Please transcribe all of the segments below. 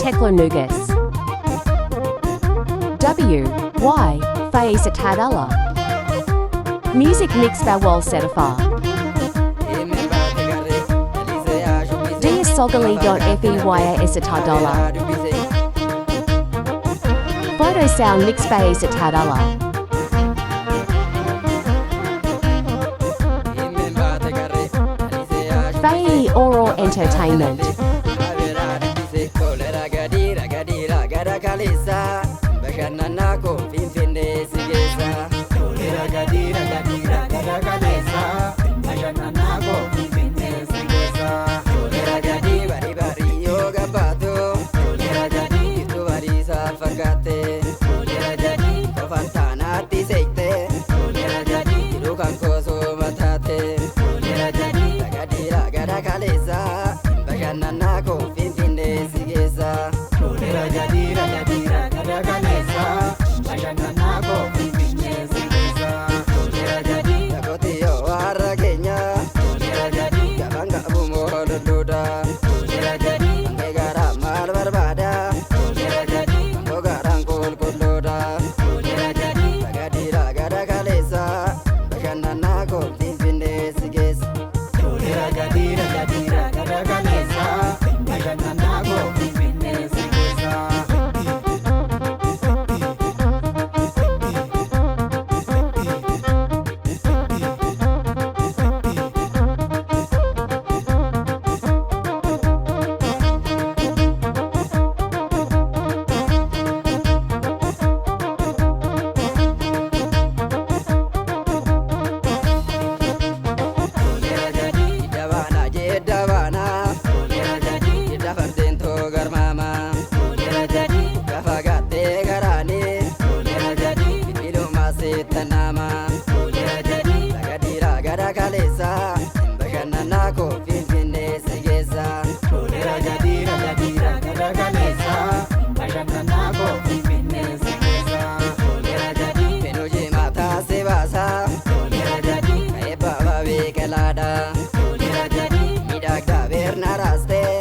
Tekla Nugus. W Y Faisa Tadala. Music Mix Bawal Setafar. D Sogali.Fey Esatadala. Photo Sound Mix Faisa Tadala. Faye Oral Entertainment. Bashannanaa koo Finfinnee si geessa. Ragadii ragadii ragada kaleessa bashannanaa koo Finfinnee si geessa. Ragadii barii barii yoo gabbaatu. Ragadii Biiftuu bariisaa fakkaatte. ragadii Qofaan taanaatti seekte. ragadii Jiruu kan koosoo mataate. ragadii Ragadii ragada kaleessa bashannanaa koo Finfinnee si geessa. Ragadii ragadii ragada kaleessa bashannanaa koo Finfinnee si geessa. Ragadii Lakkooti yoo har'a keenya ragadii gabaan qabu moo lolluudha. ragadii Hangee garaa maal barbaada? ragadii Hangoo garaan qulqulluudha. ragadii Ragadii ragada kaleessa bashannanaa koo Finfinnee si geessa. Ragadii ragadii ragada kaleessa bashannanaa koo Finfinnee si geessa. Jidda baanaa jedda baanaa jidda fardeen too garmaama. Gaafa gaattee garaanii bilbilumaa seettanaama. Ragadii ragada kaleessa bashannanaa koo Finfinnee si geessa. Ragadii ragadii ragada kaleessa bashannanaa koo Finfinnee si geessa. Ragadii Fenojii mataa si baasa ragadii ka'ee baabaa beekalaadha. ragadii Miidhagdaa beerna raastee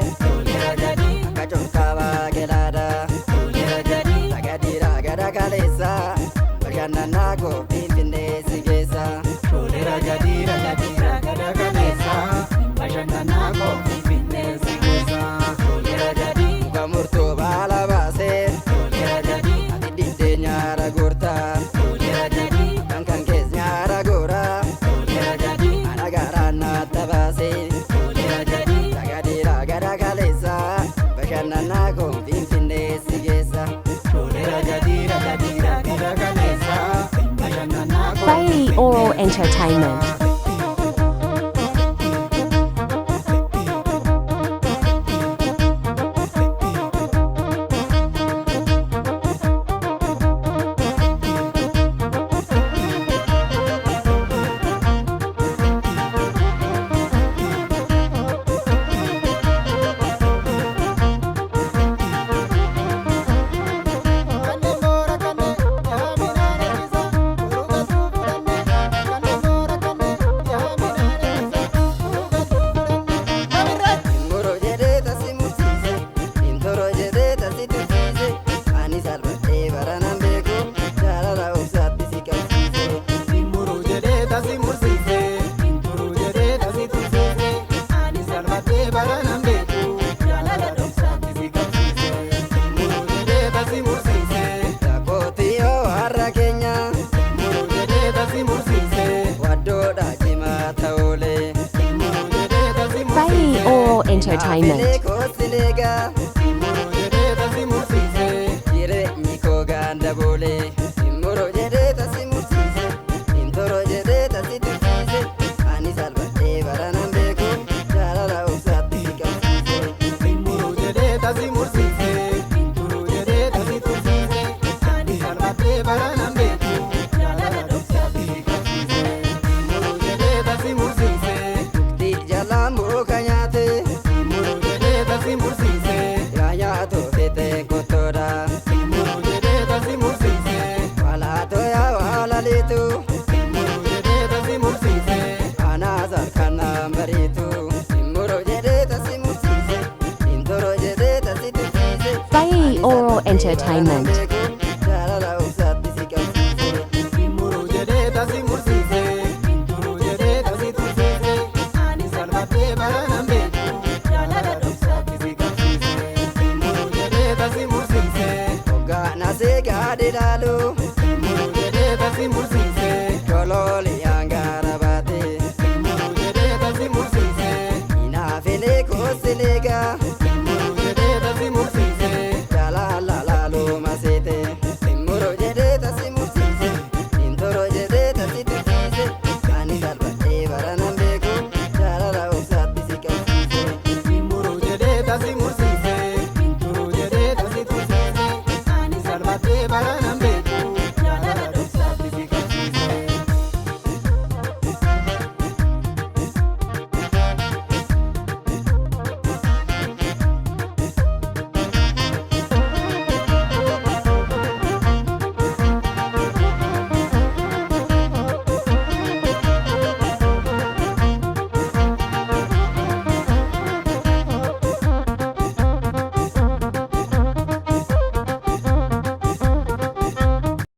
ragadii akka conkaa baaqelaadha. ragadii Ragadii ragada kaleessa bashannanaa koo Finfinnee si geessa. Ragadii ragadii ragada kaleessa bashannanaa koo Finfinnee si geessa. Ragadii Muka murtuu baala baasee ragadii ati diddee nyaara goorta. ragadii Kan kan kees nyaara goora ragadii ana garaan naatta baasee. ragadii Ragadii ragada kaleessa bashannanaa koo Finfinnee si geessa. Ragadii ragadii ragada kaleessa bashannanaa koo Faye Oral Entertainment. Kanneen moora kanneen yaa midhaan eeggisa urugatuu fudhanne kanneen moora kanneen yaa midhaan eeggisa urugatuu fudhanne kamirratti. Muroo jedhee tasi mursiise, intoro jedhee tasi tursiise, ani salphadhee baranaan beeku jaalala obsaatti si qabsiise. Muruu jedhee tasi mursiise turuu jedhee tasi tursiise ani salphadhee baranaan beeku jaalala dhoksaatti si qabsiise. Muruu jedhee tasi mursiise Lakkooti yoo har'a keenya muruu jedhee tasi mursiise waddoodha cimaa ta'oolee. muruu jedhee tasi Faye mursiise Oral Entertainment. Naafilee koosineegaa muruu jedhee tasi mursiise. jireenyi koo ganda boolee. Muroo jedhee tasi mursiise, intoro jedhee tasi tursiise, ani salphadhee baranaan beeku jaalala obsaatti si qabsiise. Muruu jedhee tasi mursiise turuu jedhee tasi tursiise ani salphadhee baranaan beeku jaalala dhoksaatti si qabsiise. Muruu jedhee tasi mursiise Mukti jalaa muka nyaate muruu jedhee tasi mursiise yaa nyaatu fete kottoodha. muruu jedhee tasi mursiise Walaatoo yaa waalaliitu muruu jedhee tasi mursiise anaa sarkanaan bariitu. Muroo jedhee tasi mursiise, intoro jedhee tasi tursiise. Faye Entertainment. Jaalala obsaatti si qabsiise. Muruu jedhee tasi mursiise, turuu jedhee tasi tursiise, ani salphattee bara nan beeku, jaalala dhoksaatti si qabsiise. Muruu jedhee tasi mursiise, Hoggaa nasee gaadhi laalu. muruu jedhee tasi mursiise, Tolooli hangaara baate. muruu jedhee tasi mursiise, Hinaafilee koosileegaa. muruu jedhee tasi mursiise, Jaalala laaluu maseete. Muruu jedhee tasi mursiise. Intoro jedhee tasi tursiise. Ani salphadhee bara nan beeku. Jaalala obsaatti si qabsiise. muruu jedhee tasi mursiise, turuu jedhee tasi tursiise, ani salphattee bara